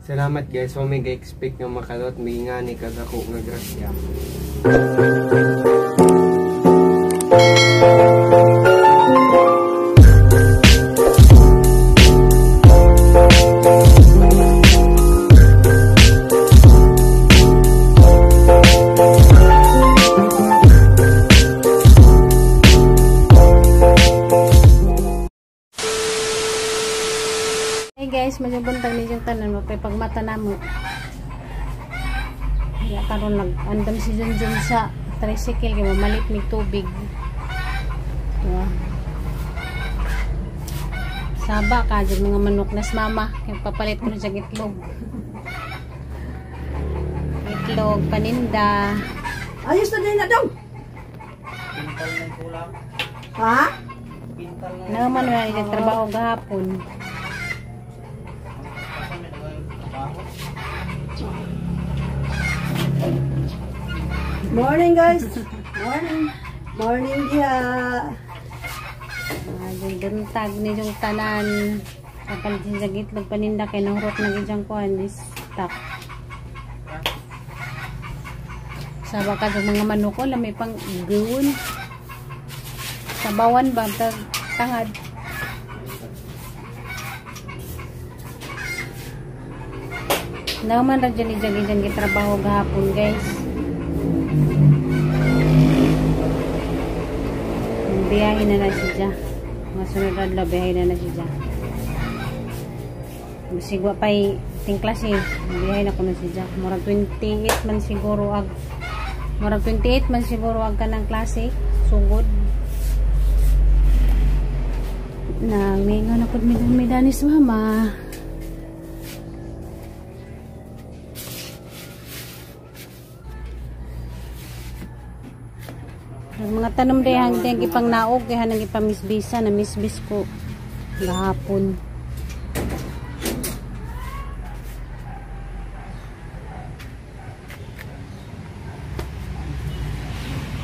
Salamat guys, wa may ga-expect nga makalot may ngani kagako nga grasya. Hey guys, majubuntag ni yung tanan mo kay pagmata namo. Ya karon nag-andam si Junjun sa tricycle kay mamalit mig tubig. Diba? Saba ka jud mga manok nas mama kay papalit ko na siyang itlog. Itlog paninda. Ayos na din na dong. Pintal ng kulang. Ha? Pintal ng Naman wala ni trabaho gahapon. Morning guys. Morning. Morning diha. Buntag ni yung tanan. Kapalit siya itlog paninda kay nahurot na gid siyang kuan is stock. Saba ka sa mga manok ko, lami pang gawon. Sabawan ba tag tangad. Naman ra dyan ni dyan dyan gitrabaho gahapon guys. Biyahe na na siya. Mga sunod adlaw biyahe na na siya. Sigwa pa'y tingklas eh. Biyahe na ko na siya. Murag 28 man siguro ag murag 28 man siguro ag kanang klase. Sugod. Na mingaw na pud mi danis mama. Ang mga tanom day hang diyang ipang naog kaya nang ipamisbisa na misbis ko gahapon.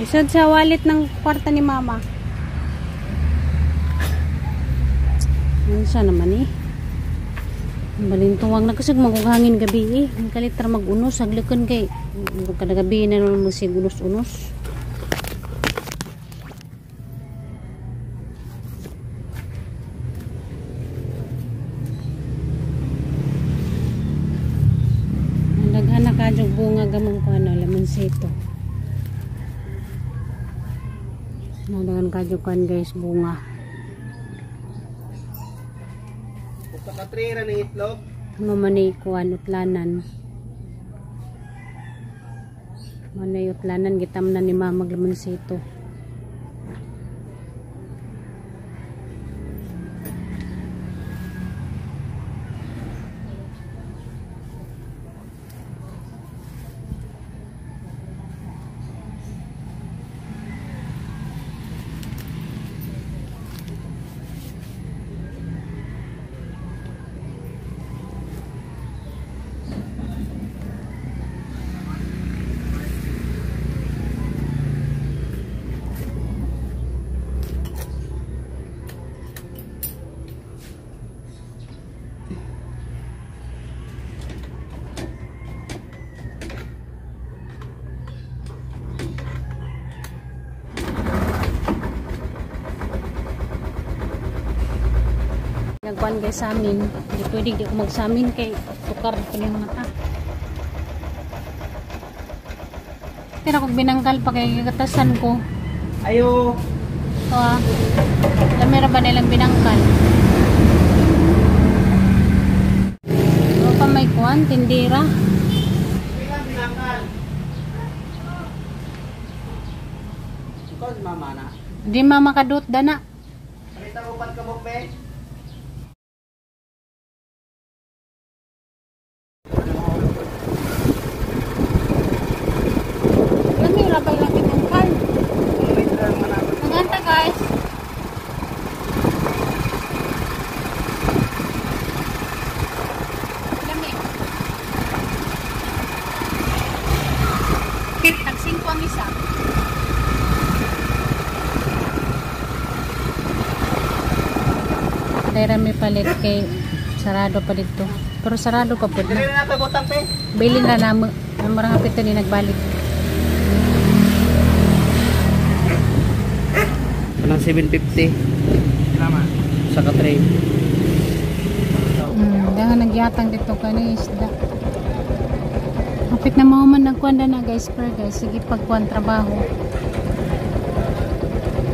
Isod sa wallet ng kwarta ni mama. Ano siya naman eh. Balintuwang na kasi magughangin gabi eh. Ang kalitra mag-unos, haglikan kay kada gabi na naman magsig unos-unos. Daghan na kadyog bunga gamang ko ano, lamansito. Daghan kadyog kan guys bunga. Pagkakatrera ng itlog. Mamanay kuan utlanan. Manay utlanan gitam na ni mama lamansito. Nagkuan guys sa amin, hindi pwede di ako magsamin kay tukar pa yung mata. Pero kung binangkal pa kay gatasan ko. Ayo. So, lamera ba nilang binangkal? O pa may kuan, tindira. Binangkal. Ikaw si mama na. Di mama kadut dana. Palita mo pat kabok be. Guys. Lamig. Tag 5 ang isa. Dahil may palit kay sarado pa dito. Pero sarado pa pud Dili na. na na butang pe. Bilin ra na mo. Murang hapit ni nagbalik. Kanang 750. Salamat. Sa ka tray. Dahan nagyatang dito kani isda. Hapit na mahuman nagkuan na guys, per guys, sige pagkuan trabaho.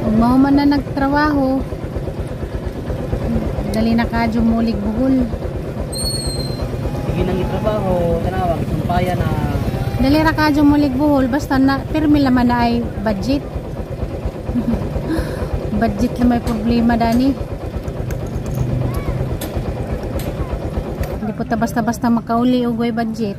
Ug mahuman na nagtrabaho, dali na kadyo mulig Bohol. Sige nang itrabaho, tanawa sumpaya na. Dali ra kadyo mulig Bohol basta na pirmi laman na ay budget. Budget lang may problema dani. Hindi po ta basta-basta makauli og way budget.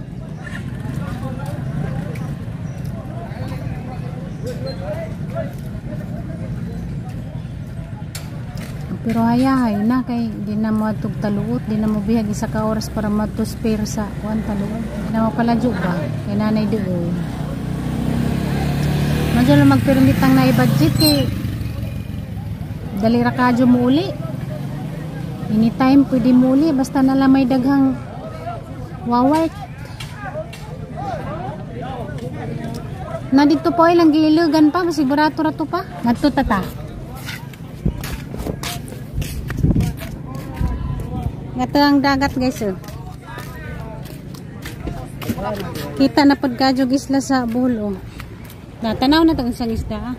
Pero hayahay na kay di na mo atog taluot, di na mo bihag isa ka oras para mato spare sa kuan taluot. Di na mo paladyo ba kay nanay doon. Medyo lang magpermitang na i-budget kay dali ra kadyo mo uli. Anytime pwede mo uli basta na lang may daghang wawork. Na dito po ilang giilugan pa, basig barato ra to pa. Ngadto tata. Ngadto ang dagat guys oh. Kita na pod kadyo isla sa Bohol oh. Natanaw na tong isang isda ah.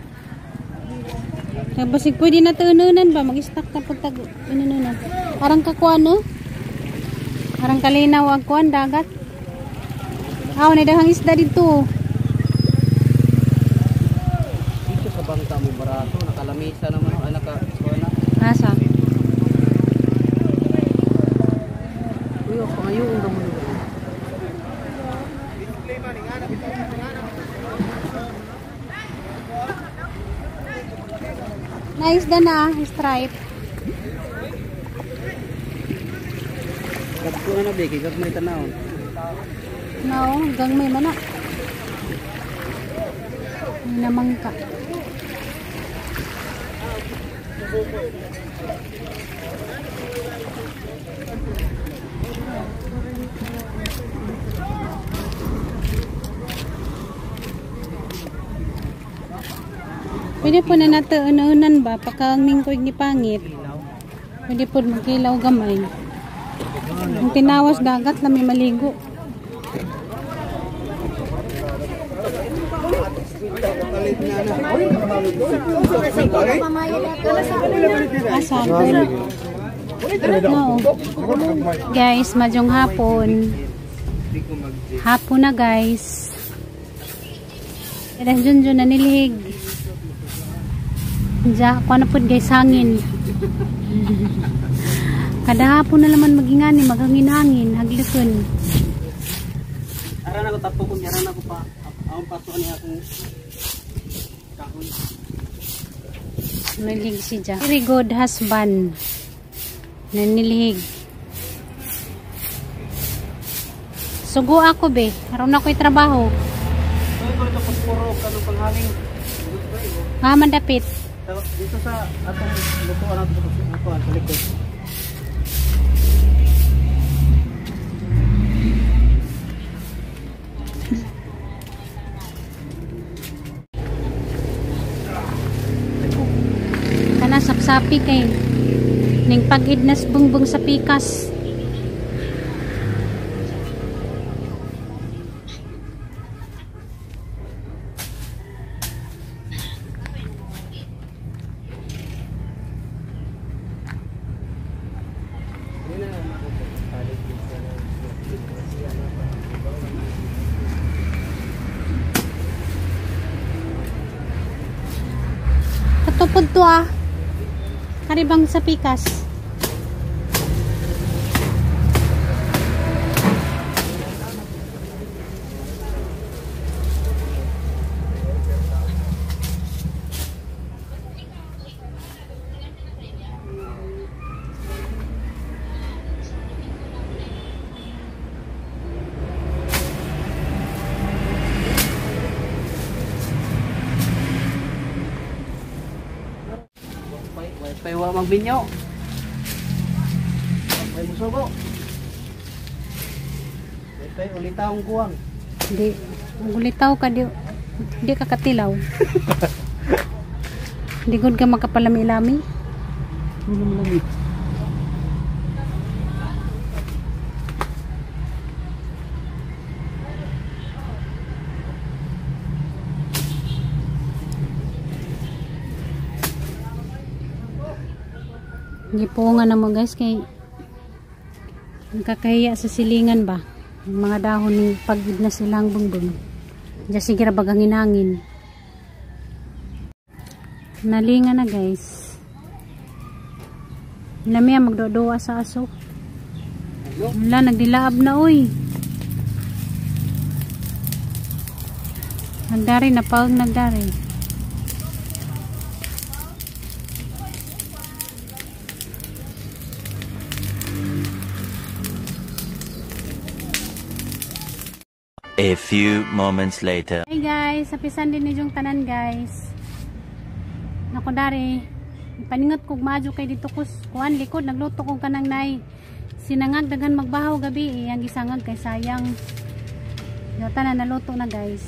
Kaya basig pwede na tununan ba mag-stock na pud tag inununan. Arang kakuan no? Arang kalinaw ang kuan dagat. Aw na daghang isda dito. Dito sa bangka mo barato, nakalamisa naman ay naka kuan na. Asa? Uy, pangayo ang mo. Nice na na, stripe. Gagko na be, kay gagmay tanaw. No, hanggang may mana. May namangka. Pwede po na nato ununan ba pagka ang mingkoy ni pangit. Pwede po magkilaw gamay. Ang tinawas dagat na may maligo. Asa? No. Guys, madyong hapon. Hapon na guys. Kaya dyan na nilihig. Diya, kuha na po guys, hangin. Kada hapon na naman magingani, maghangin-hangin, haglison. Ara na ko tapo kung ara na ko pa. Ang pato ni akong kahon. Nilihig si Jack. Very good husband. Nanilihig. Sugo ako be. Aron ako'y trabaho. Soy ko ito puro kanong panghaling. Ah, mandapit. Dito sa atong lutuan nato sa sa likod. Kana sapsapi kay ning pag-idnas bungbong sa pikas. Katupod to ah. Karibang sa pikas. Pay wa magbinyo. Pay musugo. Ito ulitaw ang kuwang. Di ulitaw ka di, di ka katilaw. Di gud ka makapalami-lami. Lami. Gipungan na mo guys kay nakakahiya sa silingan ba. Ang mga dahon ni pagid na silang bungbung. Diya sige ra baghangin-hangin. Nalinga na guys. Lami ang magdodoa sa aso. Wala, nagdilaab na oy. Nagdari na pag nagdari. A few moments later. Hey guys, happy Sunday ni yung tanan guys. Nako dari, paningot kog maadyo kay dito kus kuan likod nagluto kog kanang nay. Sinangag daghan magbahaw gabi eh, ang gisangag kay sayang. Yo tanan naluto na guys.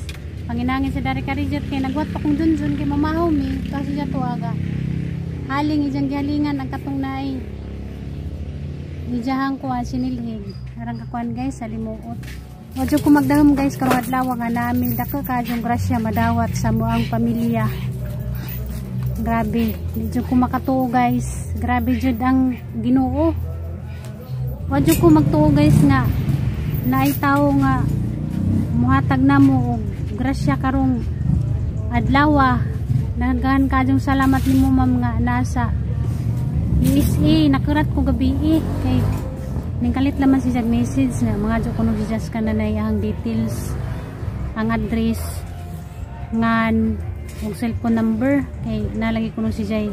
Panginangin sa dari karijot kay nagwat pa kong dunjun kay mamahaw mi kasi siya tuaga. Haling ijang gihalingan ang katong nay. Ijahang kuan sinilhig. Arang kakuan guys sa limuot. Wadyo ko magdahom guys karong adlaw nga nami dako kadyong grasya madawat sa muang pamilya. Grabe, medyo ko makatuo guys. Grabe jud ang Ginoo. Wadyo ko magtuo guys nga naay tawo nga muhatag namo og grasya karong adlaw. Daghan kadyong salamat nimo ma'am nga nasa USA. Nakurat ko gabi eh kay ningkalit laman si Jag message nga mga jo kuno si Jas kananay ang details, ang address, ngan ug cellphone number kay nalagi kuno si Jay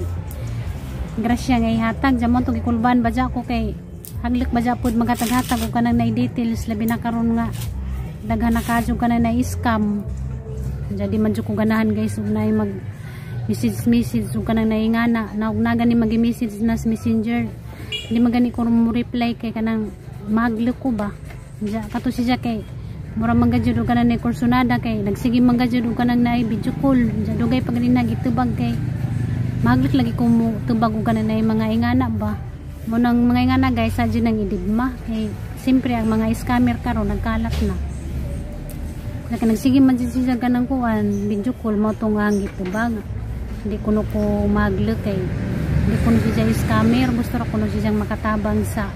grasya nga ihatag. Jamon to gikulban badya ko kay haglik badya pud magatag-hatag og kanang nay details labi na karon nga daghan na kadyo kanang nay scam. Jadi man jud ko ganahan guys ug nay mag message ug kanang naingana na ug na gani magi-message na sa messenger. Hindi magani ko mo reply kay kanang magloko ko ba. Diya kato siya kay mura man gajud og kanang kursunada kay nagsige man gajud og kanang naay video call. Diya dugay pa gani nagitubag kay maglok lagi ko mo tubag og kanang naay mga ingana ba. Mo nang mga ingana guys sa jud nang idigma kay siyempre ang mga scammer karon nagkalat na. Kaya nagsige man jud siya kanang kuan video call mo tong ang gitubag. Hindi kuno ko maglok kay hindi ko siya scammer, gusto ra kuno siya makatabang sa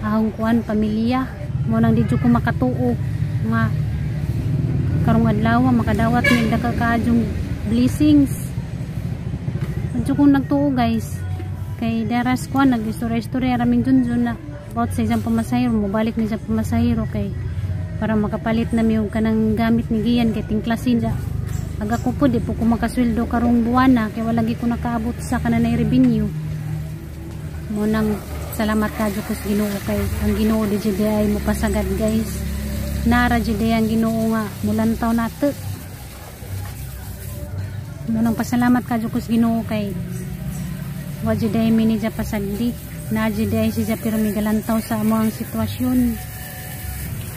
ahong kuan pamilya. Mo nang di ko makatuo nga karong adlaw makadawat mig daka kaadyong blessings. Adyo ko nagtuo guys kay daras kuan nag-istorya-istorya raming junjun na about sa isang pamasahero, mobalik ni sa pamasahero kay para makapalit na mi og kanang gamit ni Gian kay tingklasin ja. Aga ko po, di po ko makasweldo karong buwana kay wala gi ko nakaabot sa kananay revenue. Munang salamat kadyo ko sa Ginoo kay ang Ginoo di jud ay mopasagad guys. Nara jud ang Ginoo nga mulantaw nato. Munang pasalamat kadyo ko sa Ginoo kay wa jud ay mi ni pasagdi. Na jud ay siya pero migalantaw sa amo ang sitwasyon.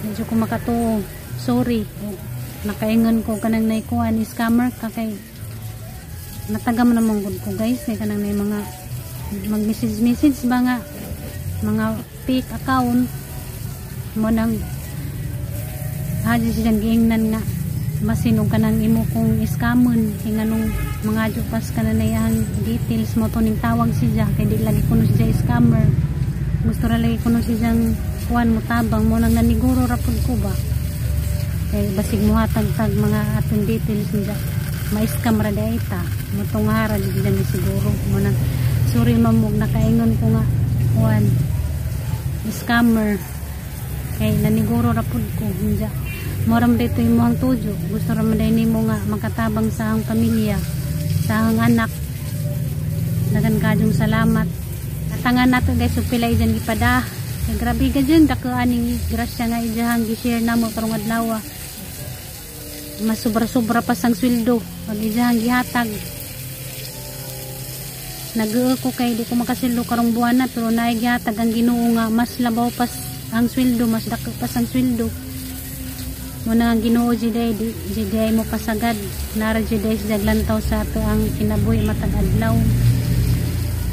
Medyo ko makatuo. Sorry. Nakaingon ko kanang naikuan scammer ka kay natagam namang gud ko guys kay kanang may mga mag message ba nga mga fake account mo nang haji siyang giingnan nga masinog kanang imo kong scamon kay nganong mga jupas kananay ang details mo to ning tawag siya kay di lagi kuno siya scammer, gusto ra lagi kuno siyang kuan mo tabang mo nang naniguro ra pud ko ba. Kay basig muhatag tag mga atong details nila ma-scam ra day ta mutungara di ni siguro mo nang sorry ma'am ug nakaingon ko nga kuan scammer kay naniguro ra pud ko unja moram dito imong tujo gusto ra man day nimo nga makatabang sa ang pamilya sa ang anak. Daghan kadyong salamat. Atangan nato guys ug pila ijan gipada. Kay grabe ka dyan, dako aning grasya nga ijahang gi-share namo karong adlaw. Mas sobra-sobra pa sang sweldo pag ijahang gihatag. Nag-uo ko kay di ko makasweldo karong buwana pero naay gihatag ang Ginoo nga mas labaw pas ang sweldo, mas dako pas ang sweldo. Muna ang Ginoo jud ay di jud ay mo pasagad. Nara jud ay siya lantaw sa ato ang kinabuhi matag adlaw.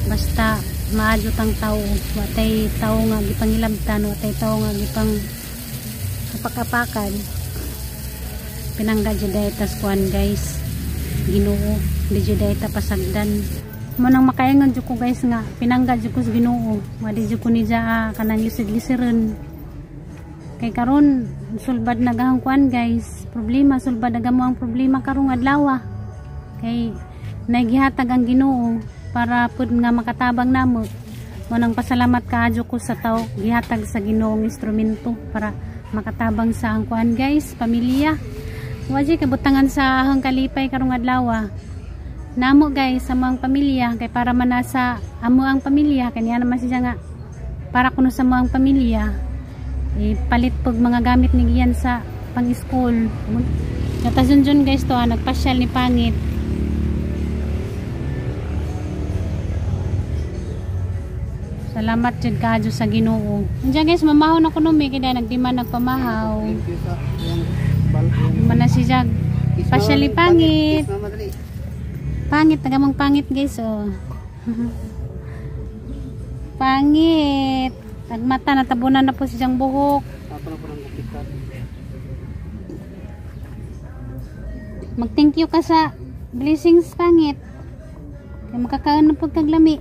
Basta maadyo tang tao, watay tao nga gipangilabtan, watay tao nga gipang apak-apakan. Pinangga jud ay tas kuan guys. Ginoo di jud ay ta pasagdan. Mo nang makaingon jud ko guys nga pinangga jud ko sa Ginoo. Wa di jud ko ni ja kanang lisod-lisoron. Kay karon sulbad na gahong kuan guys, problema sulbad na gamo ang problema karong adlaw. Kay nagihatag ang Ginoo para pud nga makatabang namo. Mo nang pasalamat kaadyo ko sa tao gihatag sa Ginoong instrumento para makatabang sa ang kuan guys, pamilya. Wa jud kabutangan sa ahong kalipay karong adlaw. Namo guys sa among pamilya kay para man nasa amo ang pamilya kanya naman siya nga para kuno sa among pamilya. Ipalit pag mga gamit ni Gian sa pang-school. Natasun dyan guys to, nagpasyal ni Pangit. Salamat jud kaadyo sa Ginoo. Andiyan guys, mamahaw na kuno mi kay nagdiman nagpamahaw. Man na si Jag. Pasyal ni Pangit. Pangit, tagamang pangit guys oh. Pangit. Nagmata, natabunan na po siyang buhok. Mag-thank you ka sa blessings, Pangit. Kaya makakaon na po kaglami.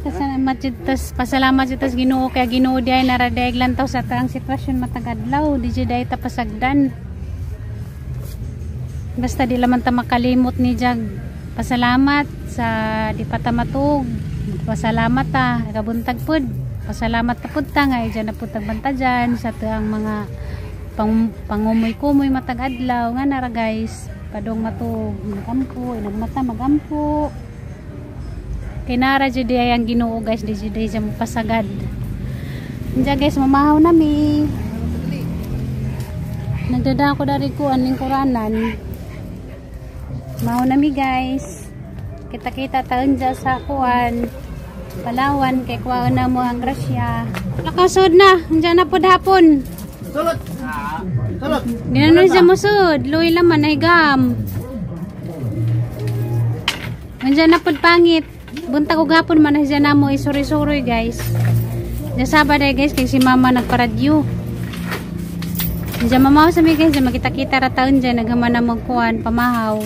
Pasalamat jud tas Ginoo kay Ginoo di ay naradaig lantaw sa taang sitwasyon matag adlaw, di jud ay tapasagdan. Basta di laman ta makalimot ni Jag. Pasalamat sa di pa ta matug. Pasalamat ta kabuntag pud. Pasalamat ta pud ta nga dyan na pud tagbantajan sa tuang mga pangumoy-kumoy matag adlaw nga nara guys. Padong matug magampo, inagmata magampo. Kay nara jud ay ang Ginoo guys, di jud ay siya mopasagad. Diyan guys, mamahaw nami. Nagdada ko dari ko aning kuranan. Mahaw nami guys. Kita-kita taon dyan sa kuan Palawan kay kuwaon na mo ang grasya. Nakasud na, diyan na pud hapon. Sulod. Sulod. Ginano siya musud, luoy laman ay gam. Andiyan na pud Pangit. Buntag og hapon man na siya namo isuri-suroy guys. Diyan Sabado guys kay si mama nagparadyo. Diyan mamaw sa mi guys, makita-kita ra taon diyan naghaman na magkuan pamahaw.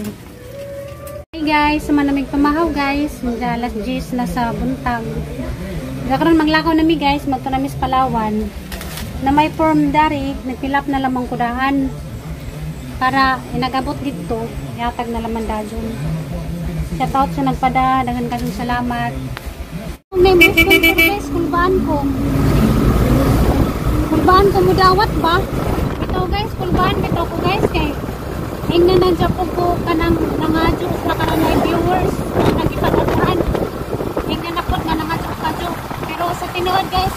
Hey guys, manamig pamahaw guys. Diyan alas 10 na sa buntag. Diyan karon maglakaw nami guys, magto nami sa Palawan. Na may form dari, nagpilap na lamang kudahan para inagabot didto, ihatag na laman dajon. Shout out sa nagpada, daghan kayong salamat. May sponsor guys, kulbaan ko. Kulbaan ko mudawat ba? Bitaw guys, kulbaan bitaw ko guys kay ingnan nandiyan po ko kanang nangadyo sa kanang viewers na nagipag-atuan. Ingnan na po nga nangadyo kadyo. Pero sa tinuod guys,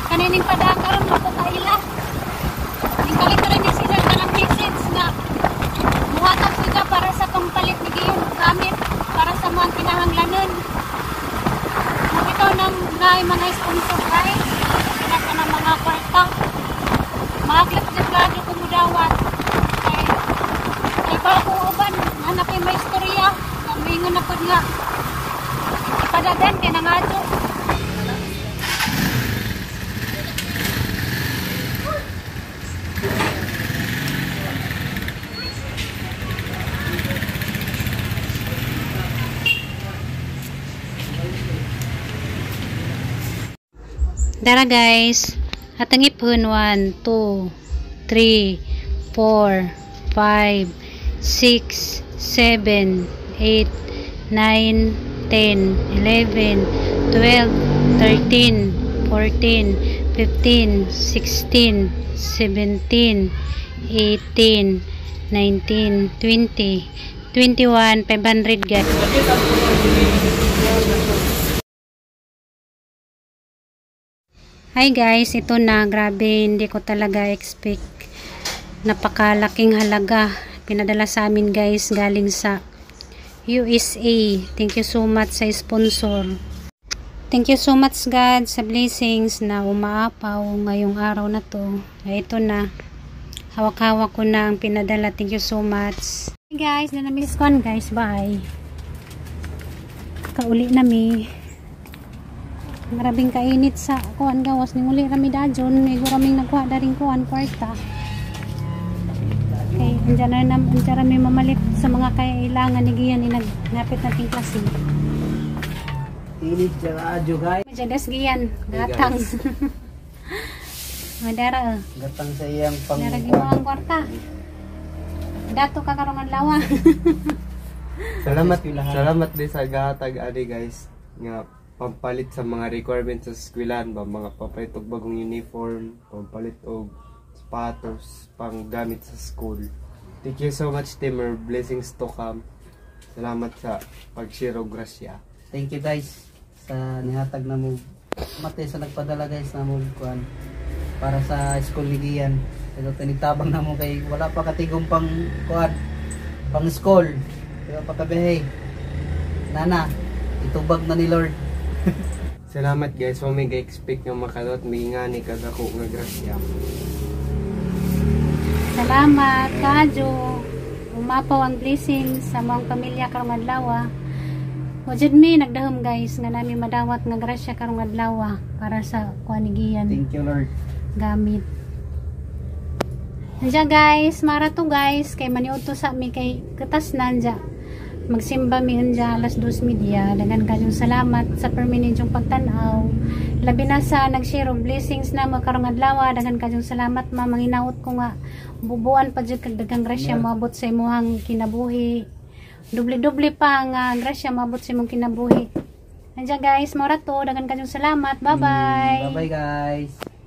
kanining pada karon mo ko kaila. Ning kalit rin ni sila kanang message na muhatag sila para sa tong palit ni Giyon gamit para sa mga kinahanglanon. Makita nang naay mga sponsor guys, naka ng mga kwarta. Maaglat jud radyo ko mudawat. Kay para ko uban hanapin may istorya, mingon na pud nga. Ipadagan kay nangadyo. Dara guys, atang ipon 1, 2, 3, 4, 5, 6, 7, 8, 9, 10, 11, 12, 13, 14, 15, 16, 17, 18, 19, 20, 21, 500 guys. Hi guys, ito na, grabe, hindi ko talaga expect. Napakalaking halaga pinadala sa amin guys, galing sa USA. Thank you so much sa sponsor. Thank you so much, God, sa blessings na umaapaw ngayong araw na to. Ay, ito na. Hawak-hawak ko na ang pinadala. Thank you so much. Hey guys, na namiss ko, guys. Bye. Kauli na mi. Grabing kainit sa kuan gawas ning uli rami dajon. May guraming nagkuha daring kuan kwarta. Okay, andyan na andyan rami mamalit sa mga kailangan ni Gian ni nagnapit nating klase. Init sa radyo, guys. Majadas Gian, Hey, gatang. guys. Madara. Gatang sa iyang pang Dara gimo ang kwarta. Dato ka karong adlaw. Salamat, salamat din sa gahatag ani, guys, nga pampalit sa mga requirements sa eskwelahan ba, mga pampalit og bagong uniform, pampalit og sapatos, panggamit sa school. Thank you so much, Timmer. Blessings to come. Salamat sa pag-share og grasya. Thank you, guys, sa nihatag na mo mate sa nagpadala, guys, na mo kuan para sa school ni Gian. Pero tinigtabang na mo kay wala pa katigom pang kuan pang school. Pero pagkabihay. Nana, itubag na ni Lord. Salamat, guys. Wa may ga-expect nga makadot may ngani kadako nga grasya. Salamat, Kadyo. Umapaw ang blessings sa mga pamilya karong adlaw. O jud mi nagdahom, guys, nga nami madawat nga grasya karong adlaw para sa kuan ni Gian Thank you, Lord. Gamit. Andiya guys, mara to guys, kay maniudto sa mi kay katas na anja. Magsimba mi anja alas 2:30. Daghan kayong salamat sa permanent pagtan-aw. Labi na sa nag-share og blessings na karong adlaw. Daghan kayong salamat, ma. Manginaot ko nga bubuan pa jud kag daghang grasya moabot sa imong kinabuhi. Doble-doble pa nga grasya moabot sa imong kinabuhi. Andiya guys, mora to. Daghan kayong salamat. Bye-bye. Bye bye, guys.